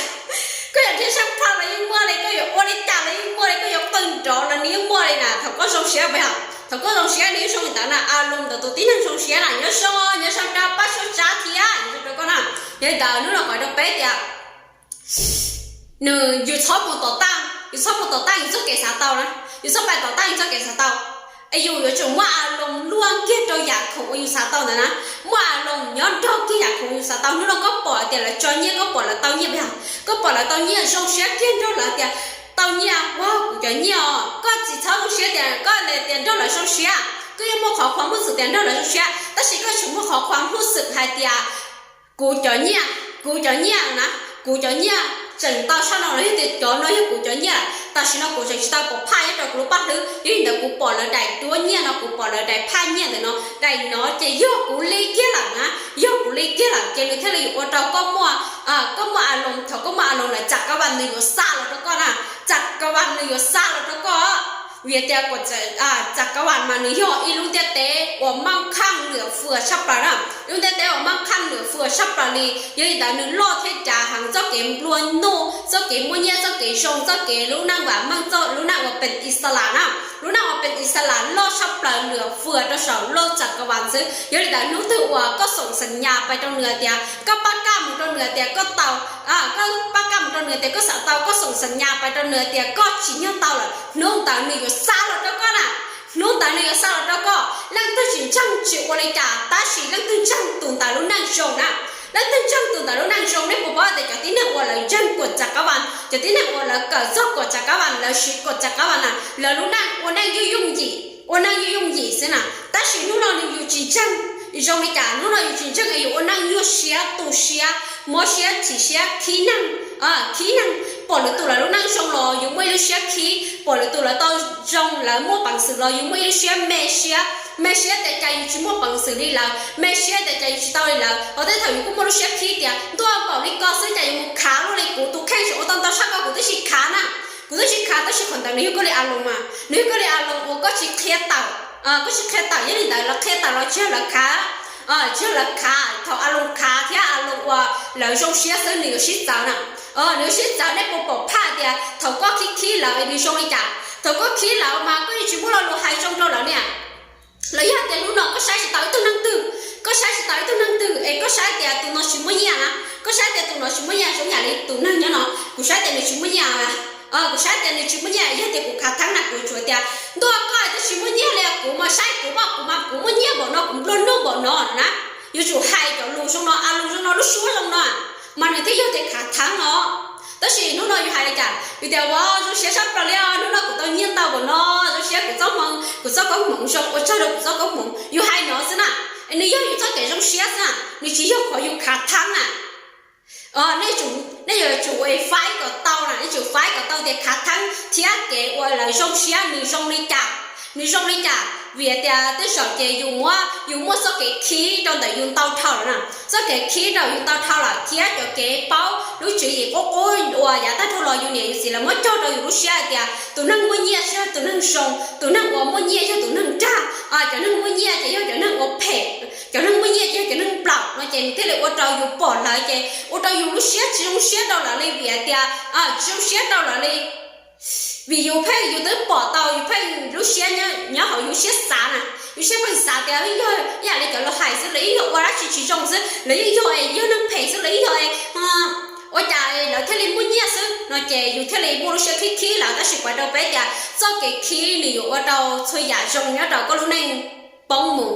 Koj yuav dhia tsheej plhaw los yeej muaj li, koj yuav ua li cas los yeej muaj li, koj yuav qw nrov los nws yeej muaj li na. Thaum koj zoo siab puas yog? Thaum koj zoo siab nws yeej zoo li ntawd na. A los ntawm tus tib neeg zoo siab na, nyob zoo, nyob zoo rau Paj Suab Tsab thiab, nyob zoo rau koj na. Yog li ntawd hnub no kuv hais rau peb tias nws, yus txhob mus tom taj, yus txhob mus tom taj yus txoj kev xav tau na, yus txhob pais tom taj yus txoj kev xav tau. Es yus yuav tsum muaj a los luaj kiag rau yam khoom uas yus xav tau ntawd na, muaj a los nyob nrog kiag yam khoom yus xav tau. Hnub no koj pom tias lawv tso nyiaj, koj pom lawv tau nyiaj puas yog? Koj pom lawv tau nyiaj zoo siab kiag nrog lawv tias tau nyiaj, ua kuv cov nyiaj os. Koj tsis txhob zoo siab tias koj tias nrog lawv zoo siab, koj yeej muaj qhov khuam hmub xwm tias nrog lawv zoo siab, tab sis koj tsis muaj qhov khuam hmub xwm hais tias kuv cov nyiaj, kuv cov nyiaj na, kuv cov nyiaj tseem tau tshaj no los yog tias cov no yog kuv cov nyiaj lawm. Tam sim no kuv tseem tsis tau pom phaj nyob rau kuv lub paj hlwb, yog li ntawd kuv pom lawv daim duab nyiaj no, kuv pom lawv daim phaj nyiaj ntawm no, daim no ces yog kuv li kiag lawm na, yog kuv li kiag lawm ces nws thiaj li yuav ua rau koj muaj, koj muaj a los, thaum koj muaj a los lawm tsam kab vam nws yuav xa los rau koj na, tsam kab vam nws yuav xa los rau koj. Vim tias tsam kab vam mas nws yog ib lub ntiaj teb uas maj khaj lwm fwm tshaj plaws na, ib lub ntiaj teb uas maj khaj lwm fwm sab plaws li. Yog li ntawd nws loj thiab cav heev, txoj kev nplua nuj, txoj kev muaj nyiaj, txoj kev zoo, txoj kev lub neej vam meej, txoj lub neej uas pes ixalas na, lub neej uas pes ixalas loj sab plaws nws fwm rau saum lub txaj kab vas xwb. Yog li ntawd hnub twg uas koj xoom xeem nyas pais rau nws tias koj pab kaj mus rau nws tias koj tau, koj pab kaj mus rau nws tias koj xav tau, koj xoom xeem nyas pais rau nws tias koj tsim nyog tau lawm, hnub ntawd nws yuav xa los rau koj na. Hnub ntawd nws yuav xa los rau koj. Leej twg tsis ntseeg tsis ua li cas, tab sis leej twg ntseeg tus ntawd lub neej zoo na. Leej twg ntseeg tus ntawd lub neej zoo, nej puas paub tias cov tib neeg uas lawv ntseeg kuam txaj kab vas, cov tib neeg uas lawv kawm txog kuam txaj kab vas, lawv siv kuam txaj kab vas na, lawv lub neej ua neej yooj yooj yim, ua neej yooj yooj yim xwb na. Tab sis hnub no nws yus tsis ntseeg, zoo li cas hnub no yus tsis ntseeg es yus ua neej nyuaj siab, tu siab, mob siab, chim siab, khib neeg, khib neeg, pom lwm tus lawv lub neej zoo los yus muaj ib lub siab khib, pom lwm tus lawv tau zoo, lawv muaj peev xwm los yus muaj ib lub siab me siab, me siab tias cas yus tsis muaj peev xwm li lawv, me siab tias cas yus tsis tau li lawv. Hos tej thaum yus kuj muaj lub siab khib tias ntuj, npaum li ko xwb cas yuav mus khav luaj li, kuv tus kheej tseem ua tau ntau tshaj koj, kuv twb tsis khav na, kuv twb tsis khav. Tab sis qhov ntawd nws yog koj li a loos mas, nws yog koj li a loos uas koj tsis qhia tawm, koj tsis qhia tawm, yog li ntawd lawv qhia tawm los tsis yog lawv khav, tsis yog lawv khav. Thaum a loos khav thiab a loos uas lawv zoo siab xwb nws yuav sib txawv na. Nws yuav sib txawv. Nej puas pom phaj tias thaum koj khib khib lawv nws zoo li cas? Thaum koj khib lawv mas koj yeej tsis muaj lo lus hais zoo rau lawv niam. Los yog tias hnub no koj saib tsis taus ib tug neeg twg, koj saib tsis taus ib tug neeg twg es koj saib tias tus no tsis muaj nyiaj na, koj saib tias tus no tsis muaj nyiaj, zoo yam li tus neeg nyob no, kuv saib tias nws tsis muaj nyiaj, kuv saib tias nws tsis muaj nyiaj, yog tias kuv khav theeb na kuv tsuas tias ntuj, koj twb tsis muaj nyiaj li, kuv mas saib kuv mas, kuv mas kuv muaj nyiaj npaum no, kuv nplua nuj npaum no na. Yuav tsum hais cov lus zoo no, a lus zoo no, lub suab zoo no, mas nws thiaj yog tias khav theeb no. Tab sis hnub no yus hais li cas? Yus tias ua zoo siab sab plaws li os, hnub no kuv tau nyiaj ntau npaum no, zoo siab, kuv txoj hmoov, kuv txoj koob hmoov zoo, ua tsaug rau kuv txoj koob hmoov, yus hais no xwb na. Nws yog yus txoj kev zoo siab xwb na, nws tsis yog qhov yus khav theeb na. Nej yuav tsum faib kom tau na, nej tsum faib kom tau tias khav theeb thiab kev ua lawv zoo siab nws zoo li cas, nws zoo li cas. Vim tias tej zaum ces yus muab, yus muaj txoj kev khib rau ntawm yus ntau dhau lawm na, txoj kev khib rau yus ntau dhau lawm thiab cov kev paub lub tswv yim qub qub uas yav tag dhau los yus niam yus txiv lawv muab cog rau yus lub siab hais tias tus neeg muaj nyiaj tsis yog tus neeg zoo, tus neeg uas muaj nyiaj yog tus neeg dag, cov neeg muaj nyiaj ces yog cov neeg uas phem, cov neeg muaj nyiaj ces yog cov neeg nplaum no ces nws thiaj li ua rau yus pom lawv ces ua rau yus lub siab tsis zoo siab rau lawv li. Vim hais tias tsis zoo siab rau lawv li, vim yus pheej, yus twb pom tau, yus pheej lub siab nyob hauv yus siab xav na, yus siab pheej xav tias yog ib yam li cov laus hais xwb, lawv yeej yog ua dab tsi tsis zoo xwb, lawv yeej yog es yog neeg phem xwb, lawv yeej yog es ua cas lawv thiaj li muaj nyiaj xwb no ces yus thiaj li muaj lub siab khib khib lawv. Tab sis kuv hais rau peb tias txoj kev khib nws yuav ua rau txhua yam zoo nyob rau koj lub neej poob mus.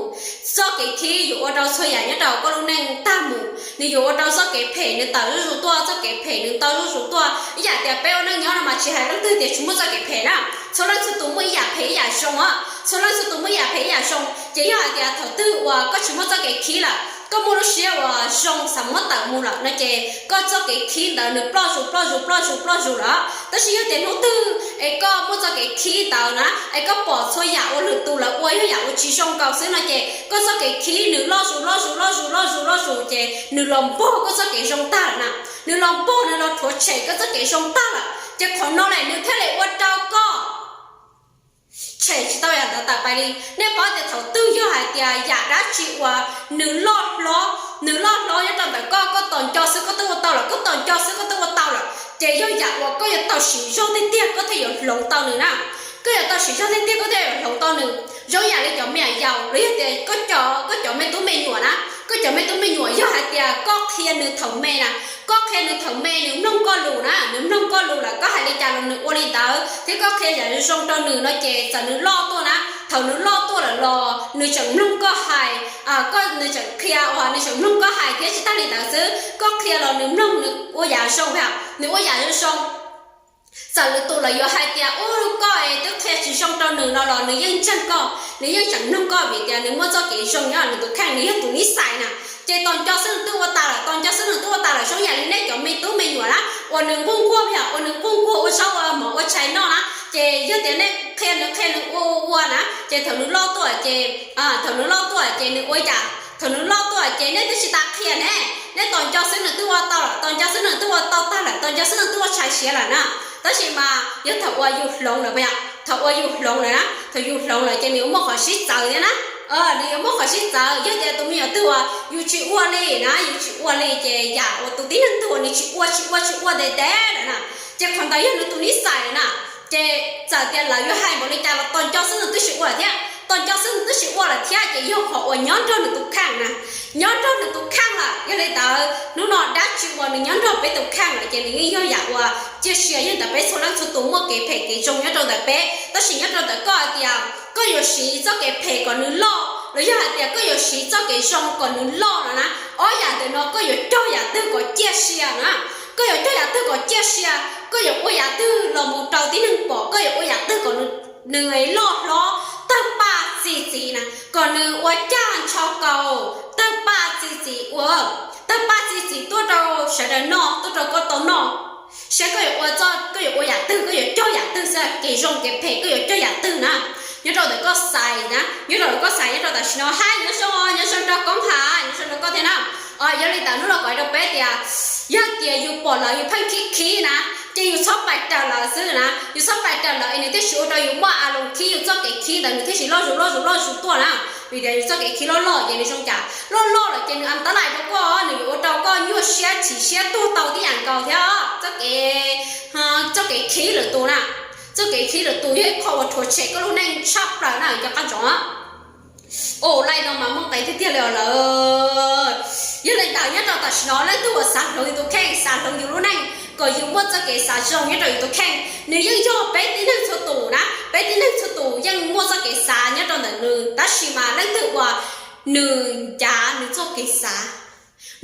Txoj kev khib yuav ua rau txhua yam nyob rau koj lub neej tag mus. Nws yuav ua rau txoj kev phem nws tawm zuj zus tuaj, txoj kev phem nws ntau zuj zus tuaj. Ib yam tias peb ua neej nyob no mas tsis hais leej twg tias tsis muaj txoj kev phem na. Txhua leej txhua tus muaj ib yam phem ib yam zoo os, txhua leej txhua tus muaj ib yam phem ib yam zoo. Ces yog hais tias thaum twg uas koj tsis muaj txoj kev khib lawm, koj muaj lub siab uas zoo xav muab tawm mus lawm no ces koj txoj kev khib ntawd nws ploj zus ploj zus ploj zus ploj zus lawm. Tab sis yog tias hnub twg es koj muaj txoj kev khib ntawd na, es koj pom txhua yam uas lwm tus lawv ua yog yam uas tsis zoo nkaus xwb no ces koj txoj kev khib nws loj zus loj zus loj zus loj zus loj zus ces nws los npog koj txoj kev zoo tag lawm na. Nws los npog, nws los rhuav tshem koj txoj kev zoo tag lawm ces qhov no lawm nws thiaj li ua rau koj tshem tsis tau yam ntawd tawm pais li. Nej paub tias thaum twg yog hais tias yam dab tsi uas nws loj hlob, nws loj hlob nyob rau ntawm koj, koj tos nco xwb koj twb ua tau lawm, koj tos nco xwb koj twb ua tau lawm, ces yog yam uas koj yuav tau siv zog tiag tiag koj thiaj yuav hloov tau nws na. Koj yuav tau siv zog tiag tiag koj thiaj yuav hloov tau nws. Zoo yam li cov me nyuam yaus los yog tias koj cov, koj cov me tub me nyuam na, koj cov me tub me nyuam yog hais tias koj qhia nws thaum me na, koj qhia nws thaum me nws mloog koj lus na, nws mloog koj lus lawm koj hais li cas los nws ua li ntawd thiab koj qhia yam zoo rau nws no ces txawm nws loj tuaj na, thaum nws loj tuaj lawm los nws tseem mloog koj hais, koj, nws tseem qhia uas nws tseem mloog koj hais thiab tsis tag li ntawd xwb, koj qhia los nws mloog, nws ua yam zoo, nws ua yam zoo zoo. Txawm lwm tus lawv yuav hais tias ub koj es twb qhia tsis zoo rau nws no los nws yeej ntseeg koj, nws yeej tseem mloog koj vim tias nws muaj txoj kev zoo nyob nws tus kheej, nws yog tus nib xais na. Ces tos nco xwb nws twb ua tas lawm, tos nco xwb nws twb ua tas lawm. Zoo yam li nej cov me tub me nyuam na, uas nws nquag nquag, uas nws nquag nquag ua zaub ua mov ua tshais noj na, ces yog tias nej qhia nws qhia nws ua ua ua na ces thaum nws loj tuaj ces, thaum nws loj tuaj ces nws ua cas, thaum nws loj tuaj ces nej twb tsis tas qhia ne, nej tos nco xwb nws twb ua tau lawm, tos nco xwb nws twb ua tau tag lawm, tos nco xwb nws twb ua tshais siav lawm na. Tab sis mas yog thaum uas yus hloov lawm, thaum uas yus hloov lawm na, thaum yus hloov lawm ces nws yuav muaj qhov sib txawv thiab na. Nws yuav muaj qhov sib txawv. Yog tias tus me nyuam twg uas yus tsis ua li na, yus tsis ua li ces yam uas tus tib neeg twg uas nws tsis ua tsis ua tsis ua ntev ntev lawm na, ces qhov ntawd yog nws tus nib xais lawm na. Ces txawm tias lawv yuav hais npaum li cas los tos nco xwb nws twb tsis ua lawm thiab, tos nco xwb nws twb tsis ua lawm thiab, ces yog qhov uas nyob nrog nws tus kheej na, nyob nrog nws tus kheej lawm. Yog li ntawd hnub no dab tsi uas nws nyob nrog peb tus kheej lawm ces nws yeej yog yam uas ciaj sia. Yog li ntawd peb txhua leej txhua tus muaj kev phem kev zoo nyob rau ntawm peb, tab sis nyob rau ntawm koj hais tias koj yuav siv txoj kev phem kom nws loj los yog hais tias koj yuav siv txoj kev zoo kom nws loj no na. Ob yam ntawm no koj yuav cog yam twg kom ciaj sia na? Koj yuav cog yam twg kom ciaj sia? Koj yuav ua yam twg los mus rau tib neeg pom? Koj yuav ua yam twg kom nws loj hlob tawg paj txi txiv na, kom nws ua cag ntsho kaus tawg paj txi txiv, ua tawg paj txi txiv tuaj rau sawv daws noj, tuaj rau koj tau noj? Saib koj yuav ua, koj yuav ua yam twg, koj yuav cog yam twg xwb, kev zoo kev phem koj yuav cog yam twg na? Nyob rau ntawm koj xaiv na, nyob rau ntawm koj xaiv, nyob rau tam sim no hais nyob zoo, nyob zoo rau koob hav, nyob zoo rau koj thiab na. Yog li ntawd hnub no kuv hais rau peb tias yog tias yus pom lawv yus pheej khib khib na, ces yus txhob pais raws lawv xwb na. Yus txhob pais raws lawv es nws thiaj tsis ua rau yus muaj a loos khib, yus txoj kev khib ntawd nws thiaj tsis loj zus loj zus loj zus tuaj na. Vim tias yus txoj kev khib loj loj ces nws zoo cas? Loj loj lawm ces nws a tab lais rau koj, nws yuav ua rau koj nyuaj siab chim siab tuag tau tib yam nkaus thiab. Txoj kev, txoj kev khib lwm tus na, txoj kev khib lwm tus yog ib qho uas rhuav tshem koj lub neej tshaj plaws na cov qab ntsoov. Ua li no mas muaj nqis tiag tiag li os lawm. Yog li ntawd nyob rau tam sim no leej twg uas xav hloov yus tus kheej, xav hloov yus lub neej kom yus muaj txoj kev xav zoo nyob rau yus tus kheej, nws yeej yog peb tib neeg txhua tus na, peb tib neeg txhua tus yeej muaj txoj kev xav nyob rau ntawm nws, tab sis mas leej twg uas nws ncav nws txoj kev xav,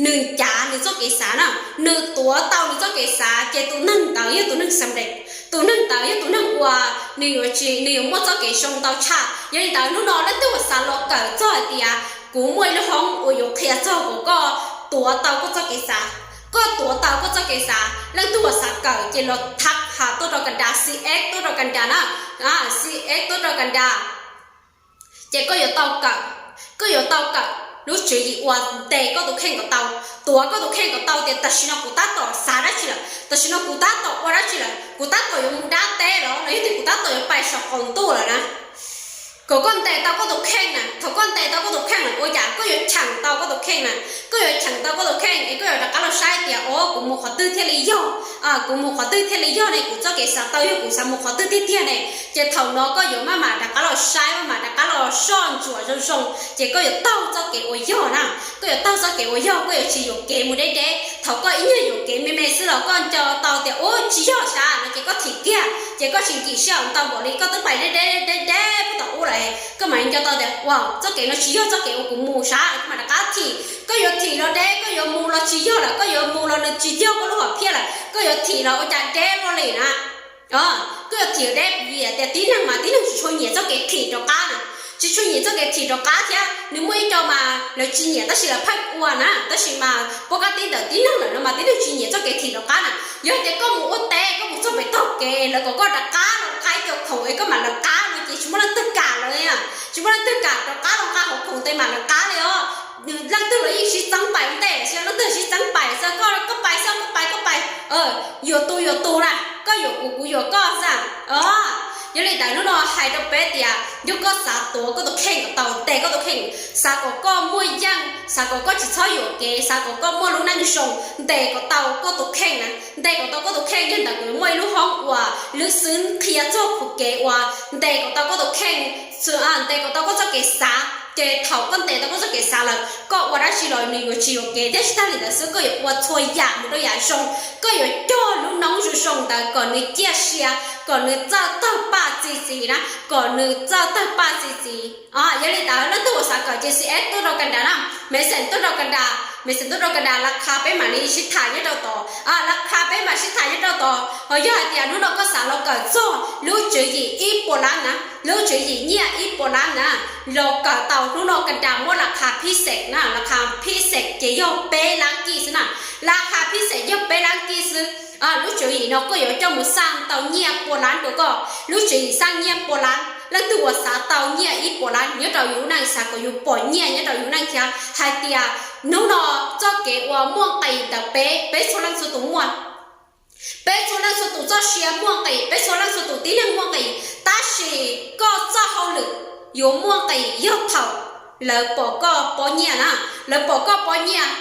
nws ncav nws txoj kev xav na, nws tuav tau nws txoj kev xav ces tus neeg ntawd yog tus neeg xam lem, tus neeg ntawd yog tus neeg uas nws yuav tsis, nws yuav muaj txoj kev zoo ntau tshaj. Yog li ntawd hnub no leej twg uas xav los kawm txog hais tias kuv muaj ib lub hoob uas yuav qhia txog kom koj tuav tau koj txoj kev xav, koj tuav tau koj txoj kev xav, leej twg uas xav kawm ces los thab has tuaj rau kab nras, C X tuaj rau kab nras na, C X tuaj rau kab nras. Ces koj yuav tau kawm, koj yuav tau kawm lub tswv yim uas ntes koj tus kheej kom tau, tuav koj tus kheej kom tau tias tam sim no kuv tab tom xav dab tsi lawm, tam sim no kuv tab tom ua dab tsi lawm, kuv tab tom yuav mus dab teb los los yog tias kuv tab tom yuav pais saum qaum ntuj lawm na. Kom koj ntes tau koj tus kheej na, thaum koj ntes tau koj tus kheej lawm ua cas koj yuav cheem tau koj tus kheej na. Koj yuav cheem tau koj tus kheej es koj yuav rov qab los saib tias o kuv mus qhov twg thiaj li yog, kuv mus qhov twg thiaj li yog ne, kuv txoj kev xav tau yog kuv xav mus qhov twg tiag tiag ne. Ces thaum no koj yuav maj mam rov qab los saib, maj mam rov qab los soj ntsuam zoo zoo, ces koj yuav taug txoj kev uas yog na. Koj yuav taug txoj kev uas yog, koj yuav tsis yuam kev mus deb deb. Thaum koj ib nyuag yuam kev me me xwb los koj nco tau tias ub tsis yog sav no ces koj thim kiag, ces koj tsis nkim siab ntau npaum li koj twb pais deb deb deb deb puag tom ub lawm, koj mam nco tau tias ua txoj kev no tsis yog txoj kev uas kuv mus sav, koj mam rov qab thim. Koj yuav thim los deb, koj yuav mus los tsis yog lawm, koj yuav mus los nws tsis yog koj lub hom phiaj lawm, koj yuav thim los ua cas deb luaj li na. Koj yuav thim deb vim tias tib neeg mas tib neeg tsis tshua nyiam txoj kev thim rov qab na, tsis tshua nyiam txoj kev thim rov qab thiab. Nws muaj ib co mas lawv tsis nyiam tab sis lawv pheej ua na, tab sis mas pab kab tib ntawm tib neeg lawm no mas tib neeg tsis nyiam txoj kev thim rov qab na. Yog tias koj mus ua teb koj mus txog pem taug kev lawv kom koj rov qab los nqa ib co khoom es koj mam lawv qab no ces tsis muaj leej twg kam lawm, tsis muaj leej twg kam rov qab los nqa hauv khoom tes mam lawv qab li os. Leej twg los yeej sib txeeb pais ua ntej, leej twg sib txeeb pais xwb, koj, koj pais xwb, koj pais, koj pais, yuam tus yuam tus na, koj yuam kuv kuv yuam koj xwb. Yog li ntawd hnub no hais rau peb tias yog koj xav tuav koj tus kheej kom tau, ntes koj tus kheej, xav kom koj muaj yeej, xav kom koj tsis txhob yuam kev, xav kom koj muaj lub neej zoo, ntes kom tau koj tus kheej na. Ntes kom tau koj tus kheej, yog ntawd kuv yuav muaj ib lub hoob uas lub xwb qhia txog qhov kev uas ntes kom tau koj tus kheej, ntes kom tau koj txoj kev xav. Ces thaum koj ntes tau koj txoj kev xav lawm koj ua dab tsi los nws yuav tsis yuam kev thiab. Tsis tag li ntawd xwb koj yuav ua txhua yam mus rau yam zoo, koj yuav cog lub noob zoo zoo ntawd kom nws ciaj sia, kom nws txawj tawg paj txi txiv na, kom nws txawj tawg paj txi txiv. Yog li ntawd leej twg uas xav kawm ces C X tuaj rau kab nras na, Messenger tuaj rau kab nras, Messenger tuaj rau kab nras, lab qha peb mam li sib tham nyob rau tod, lab qha peb mam sib tham nyob rau tod. Ho yog hais tias hnub no koj xav los kawm txog lub tswv yim ib puas lab na, lub tswv yim nyiaj ib puas lab na, los kawm tau hnub no kab nras muab lab qha phib xees na, lab qha phib xees ces yog peb lab kij xwb na, lab qha phib xees yog peb lab kij xwb. Lub tswv yim no koj yuav coj mus xaj tau nyiaj pua lab rau koj, lub tswv yim xaj nyiaj pua lab. Leej twg uas xav tau nyiaj ib puas lab nyob rau yus lub neej, xav kom yus pom nyiaj nyob rau yus lub neej thiab hais tias hnub no txoj kev uas muaj nqis ntawm peb, peb txhua leej txhua tus muaj, peb txhua leej txhua tus txoj sia muaj nqis, peb txhua leej txhua tus tib neeg muaj nqis, tab sis koj txoj hauj lwm yuav muaj nqis yog thaum lawv pom koj pov nyiaj na, lawv pom koj pov nyiaj,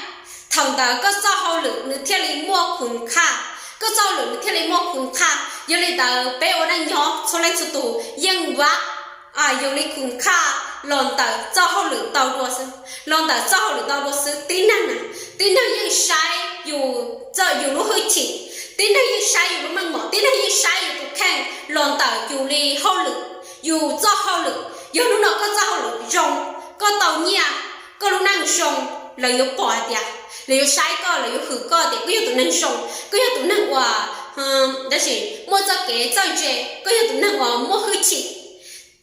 thaum ntawd koj txoj hauj lwm nws thiaj li muaj khum khaj, koj txoj hauj lwm nws thiaj li muaj khum khaj. Yog li ntawd peb ua neej nyob txhua leej txhua tus yeej vam yus li khum khaj los ntawm txoj hauj lwm tau dua xwb, los ntawm txoj hauj lwm tau dua xwb. Tib neeg na, tib neeg yeej saib yus, yus lub hwj chim, tib neeg yeej saib yus lub meej mom, tib neeg yeej saib yus tus kheej los ntawm yus li hauj lwm, yus txoj hauj lwm. Yog hnub no koj txoj hauj lwm zoo, koj tau nyiaj, koj lub neej zoo, lawv yuav pom hais tias, lawv yuav saib koj, lawv yuav hwm koj tias koj yog tus neeg zoo, koj yog tus neeg uas, tab sis muaj txoj kev txawj ntse, koj yog tus neeg uas muaj hwj chim,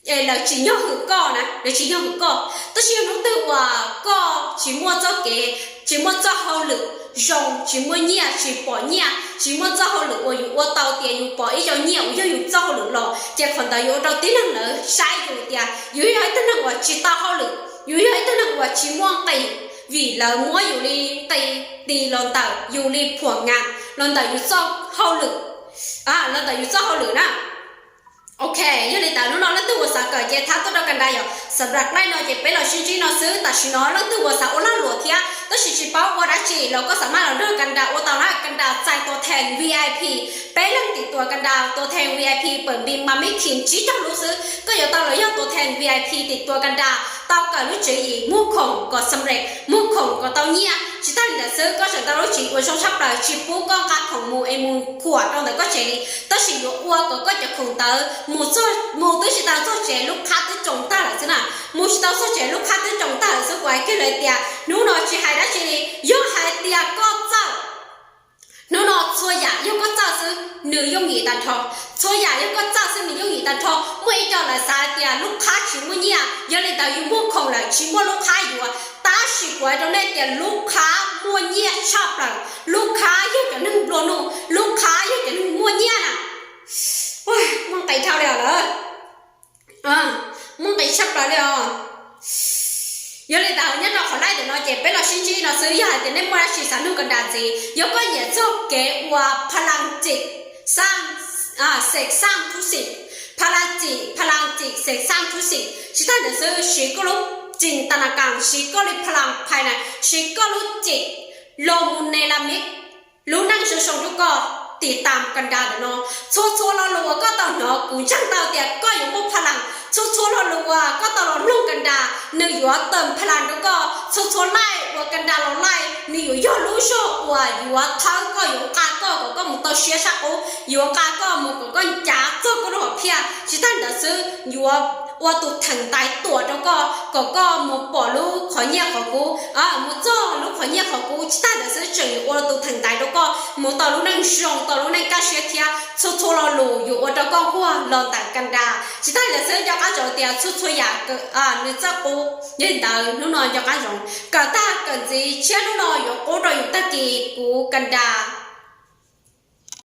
es lawv tsim nyog hwm koj na, lawv tsim nyog hwm koj. Tab sis yog hnub twg uas koj tsis muaj txoj kev, tsis muaj txoj hauj lwm zoo, tsis muaj nyiaj, tsis pom nyiaj, tsis muaj txoj hauj lwm uas yus ua tau tias yus pom ib co nyiaj uas yog yus txoj hauj lwm los, ces qhov ntawd yuav ua rau tib neeg lawv saib yus tias yus yog ib tug neeg uas tsis tau hauj lwm, yus yog ib tug neeg uas tsis muaj nqis, vim lawv muab yus li nqis tis los ntawm yus li phuam ngas los ntawm yus txoj hauj lwm, los ntawm yus txoj hauj lwm na. Ok, yog li ntawd hnub no leej twg uas xav kawm ces thab tuaj rau Kanda yom. Xam nraj laij no ces peb los sib ntsib no xwb, tam sim no leej twg uas xav ua lag luam thiab tab sis tsis paub ua dab tsi los koj xam maj los nrog Kanda ua tau na. Kanda txais tua thees V I P, peb leeg tim tua Kanda tua thees V I P pawm npis mas mib khim tsib caug lub xwb, koj yuav tau los yog tua thees V I P tim tua Kanda, tau kawm lub tswv yim, muag khoom kom xam res, muag khoom kom tau nyiaj. Tsis tag li ntawd xwb, koj tseem tau lub tswv yim uas zoo tshaj plaws, tsis pub koj nqa khoom mus es mus khuam rau ntawm koj tsev li, tab sis yuav ua kom koj cov khoom ntawd mus, mus twb tsis tau txog tsev lub qhab twb tsoo tag lawm xwb na. Mus tsis tau txog tsev lub qhab twb tsoo tag lawm xwb. Kuv hais kiag lawm tias hnub no tsis hais dab tsi li, yog hais tias koj txawj, hnub no txhua yam yog koj txawj xwb nws yooj yim tag nrho. Txhua yam yog koj txawj xwb nws yooj yim tag nrho. Muaj ib co lawv xav hais tias lub qhab tsis muaj nyiaj, yog li ntawd yus muag khoom lawm tsis muaj lub qhab yuav. Tab sis kuv hais rau nej tias lub qhab muaj nyiaj tshaj plaws, lub qhab yog cov neeg nplua nuj, lub qhab yog cov neeg muaj nyiaj na. Muaj nqis dhau li os lawm, muaj nqis tshaj plaws li os. Yog li ntawd nyob rau qhov laij ntawm no ces peb los sib ntsib no xwb, yog hais tias nej muaj dab tsi xav nug Kanda ntxiv, yog koj nyiam txog kev ua pha laj txim, xeem xaj thub xim, pha laj txim, pha laj txim xeem xaj thub xim, tsis tag ntawd xwb siv koj lub txim ta na kas, siv koj li pha laj phais na, siv koj lub txim los mus ne la mi lub neej zoo zoo rau koj. Tim tas Kanda ntawm no, txhua txhua lo lus uas koj tau hnov kuv ntseeg tau tias koj yuav muaj pha laj. Txhua txhua lo lus uas koj tau los mloog Kanda nws yuav teem pha laj rau koj. Txhua txhua laij uas Kanda los laij nws yuav yog lub zog uas yuav thawb koj, yuav nqa koj kom koj mus tau siab sab qub, yuav nqa koj mus kom koj ncav txog koj lub hom phiaj. Tsis tag ntawd xwb yuav ua tus theem ntaiv tuam rau koj kom koj mus pom lub qhov nyiaj qhov kub, mus txog lub qhov nyiaj qhov kub. Tsis tag ntawd xwb tseem yuav ua tus theem ntaiv rau koj mus tau lub neej zoo, tau lub neej kaj siab thiab. Txhua txhua lo lus yuav ua rau koj nquag los ntawm Kanda. Tsis tag ntawd xwb nco qab ntsoov tias txhua txhua yam nws txawj qub. Yog li ntawd hnub no nco qab ntsoov, kawm tag kawm ntxiv tshiab hnub no yuav qub rau yus tag kis. Kuv Kanda